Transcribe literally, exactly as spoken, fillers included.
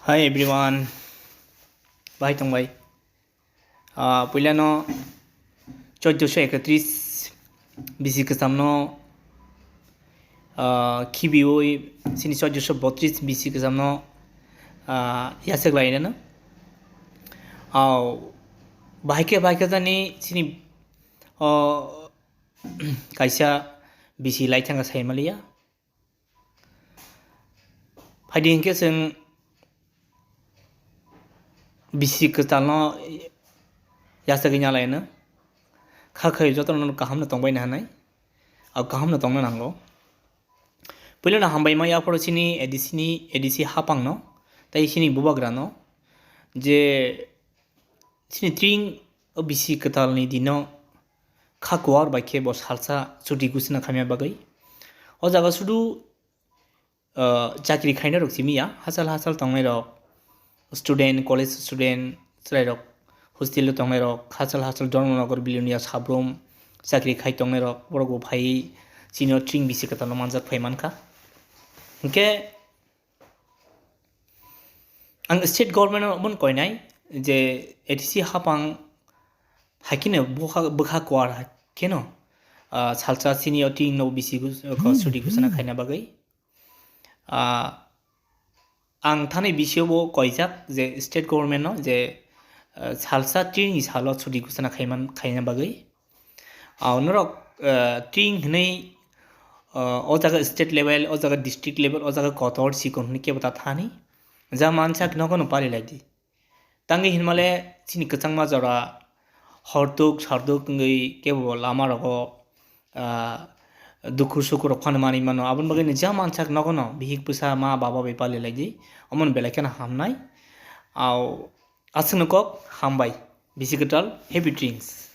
Hi everyone, bahai tongbai. Ah, puilano choddoso ekatris bisi kwchamno, ah, khibiwi chini choddoso botris bisi kwchamno, ah, yasek lainano. Au, bahai khe, bahai khe jani chini, oh, kaisa bisi laithanga saimaliya. Phaidi hinkhe chwng bisi kwchalno yachagwi nalaino. Kha khai jotono kaham no tongbai na hinwi. Au kaham no tongna nango. Puila no hambai ma yaphoro chini A D C ni, A D C hapang no, tei chini bubagra no, je chini tring o bisi kwtal ni dino kha kuar bai khe bo salsa chuti gusina khamya bagwi. O jaga sudu, ah, chakri khainai rok simi ya, hachal hachal tongnai rok, student, college student, chwrai rok, hostel o tongnai rok, hachal hachal Dharmanagar, Bilonia, Sabrum chakri khai tongnai rok, borok bo phai chini o tring bisi kwtal no manjak phai mankha. Hinkhe ang state government no omono koinai je A D C hapang haikhe no bwkha, bwkha kuar kheno, ah, salsa chini o tring no bisi gus-, ko chuti gusana khaina bagwi. Ah, ang thani bisio bo koijak je state government no je, ah, salsa tring ni salo chuti gusana khaiman, khaina bagwi. Ah, norok, ah, tring hinwi, ah, o jaga state level, o jaga district level, o jaga kotor sikon hinwi kebo ta thani. Ja mansak nogo no pari lai di. Tangwi hinmale chini kwchangma jora hortuk sarduk wngwi kebo lama rogo, ah, dukhu suku rok phano manwi mano. Aboni bagwi ni ja mansak nogo no bihik bwsa ma baba bai pali lai di. Omono belai kheno hamnai. Au, aswkno kok hambai. Bisi kwtal, happy drinks.